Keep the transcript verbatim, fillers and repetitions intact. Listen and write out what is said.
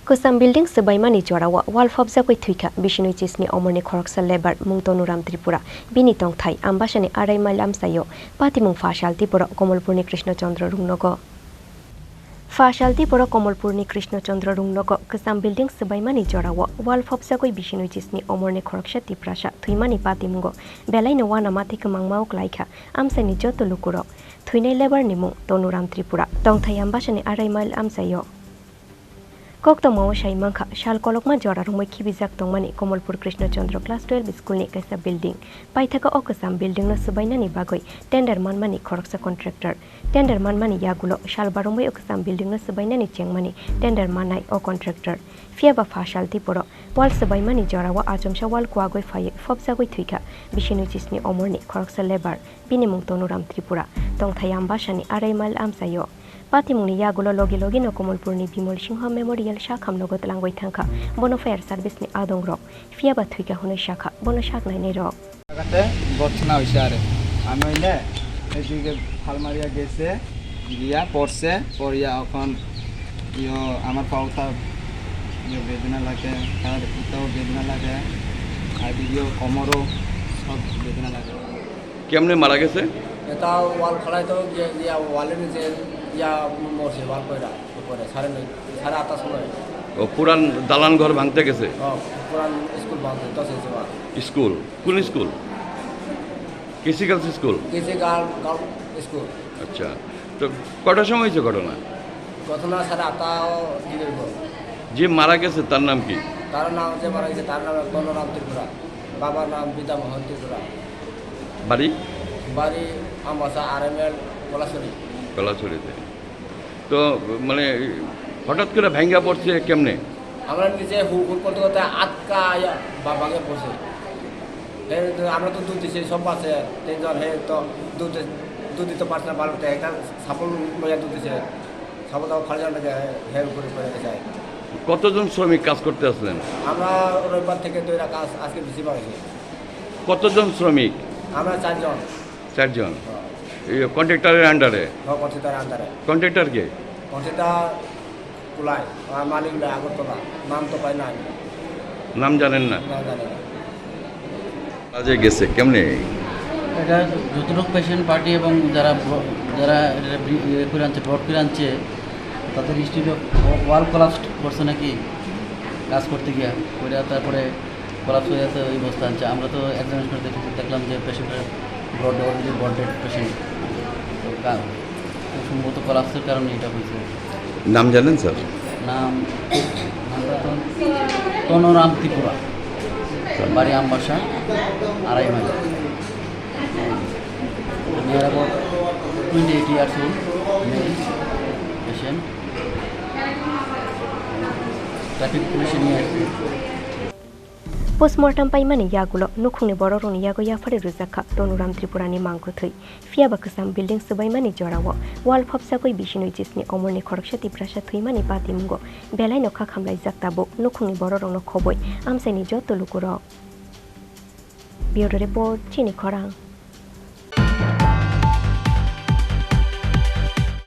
Kwcham building swbaimani jorao wall phobjagwi thwikha bisinwi chisni omorni khoroksa labour mung Tonuram Tripura. Bini tongthai Ambasani arai mile amchaio patimung pha salti borok Komolpurni Krishna Chandra Rungnogo. Pha salti borok Komolpurni Krishna Chandra Rungnogo kwcham building swbaimani jorao wall phobjagwi bisinwi chisni omorni khoroksa Tiprasa thwimani patimungo belaino uanama tei kwmangma wk laikha amchaini joto lukurok. Thwinai labour ni mung Tonuram Tripura. Tongthai Ambasani arai mile amchaio. Koktwmao sai mankha, sal kolokma jora romwi khibijak tongmani Komolpur Krishna Chandra Class twelve School ni kaisa building. Paithaka o kwcham building no swbainani bagwi tender manmani khoroksa contractor. Tender manmani yagulo sal baromwi o kwcham building no swbainani chengmani tender mannai o contractor. Phiyaba pha salti borok wall swbaimani jorao achomsa wall kuagwi phaiwi phobjagwi thwikha bisinwi chisni omorni khoroksa labour. Bini mung Tonuram Tripura, tongthai Ambasani arai mile amchaio. Patimungni yagulo logi logi no Komolpurni Bimal Singha Memorial sakhamlogo twlangwi thangkha, bono fire service ni adongrok phiyaba thwikha hwnwi sakha, bono sak nainairok. জায়গাতে ঘটনা হয়েছে আরে। আমি হইলে এদিকে ফালমারিয়া গেছে, গিয়া পড়ছে, পড়িয়া এখন ইয়ো আমার পাওতা ইয়ো বেদনা লাগে, তার পিতাও বেদনা লাগে, আর ইয়ো কোমরও সব বেদনা লাগে। কেমনে মারা গেছে? এটা ওয়াল খোলাই তো গিয়া, গিয়া ওয়ালের নিচে ইয়া মরছে, ওয়াল কইরা উপরে, সাড়ে নয়, সাড়ে আটটার সময়। ও, পুরান দালান ঘর ভাঙতে গেছে? ও, পুরান স্কুল ভাঙতে, দশ ইঞ্চি ওয়াল। স্কুল? কোন স্কুল? কেসি গার্লস স্কুল? কেসি গার্ল, গার্ল স্কুল। আচ্ছা, তো কটার সময় হয়েছে ঘটনা? ঘটনা সাড়ে আটটা দিকে হইব। যে মারা গেছে তার নাম কি? তার নাম, যে মারা গেছে তার নাম বলরাম ত্রিপুরা, বাবার নাম বিদ্যামোহন ত্রিপুরা। বাড়ি? বাড়ি আমবাসা আরএমএল কলাছড়ি। কলাছড়িতে। তো মানে হঠাৎ করে ভাঙ্গা পড়ছে কেমনে? আমরা নিচে হু-, হুড় করতে করতে আটকা ইয়া বা-, ভাঙ্গা পড়ছে। এই তো আমরা তো দুধ দিছি, সব আছে, তিনজন, হে তো দুধ দি-, দুধ দিতে পারছে না, ভালো মতো একটা সাপল লইয়া দুধ দিছে, সাপল তাও ফালে জানতে যায়, হে উপরে পড়ে গেছে। কতজন শ্রমিক কাজ করতে আসলেন? আমরা রবিবার থেকে তৈরা কাজ, আজকে বেশি বাড়াইছি। কতজন শ্রমিক? আমরা চারজন। চারজন? হ্যাঁ। এই কন্ট্রাক্টরের আন্ডারে? হ্যাঁ, কন্ট্রাক্টরের আন্ডারে। কন্ট্রাক্টর কে? কন্ট্রাক্টর কুলাই, আর মালিক হলো আগরতলা, নাম তো পাই না আমি। নাম জানেন না? নাম জানি না। কাজে গেছে, কেমনে? এটা যতটুকু পেশেন্ট পার্টি এবং যারা ব-, যারা এটা ব্রি-, ইয়ে করে আনছে, ব্রড করে আনছে, তাদের স্টিল ওয়াল কোলাপস করছে নাকি কাজ করতে গিয়া, ওইটা তারপরে কোলাপস হয়ে আছে ওই অবস্থা আছে। আমরা তো এক্সামিন করে দেখে দেখলাম যে পেশেন্টের brought, already brought dead patient. তো কা-, তো সম্ভবত কোলাপসের কারণে এটা হয়েছে। নাম জানেন স্যার? নাম, নামটা তো তনরাম ত্রিপুরা, বাড়ি আমবাসা, আড়াই mile. Near about twenty eight years old, male patient. Traffic police নিয়ে আসছে। Postmortem paimani yagulo nukhungni bororokni yago yaphari rwjakha Tonuram Tripurani mangkwthwi. Phiyaba kwcham building swbaimani jorao wall phobjagwi bisinwi chisni omorni khoroksa Tiprasa thwimani patimungo belaino kha khamlaijak tabuk nukhungni bororokno khobwi amchaini joto lukurok. Bureau Report, Chini Khorang.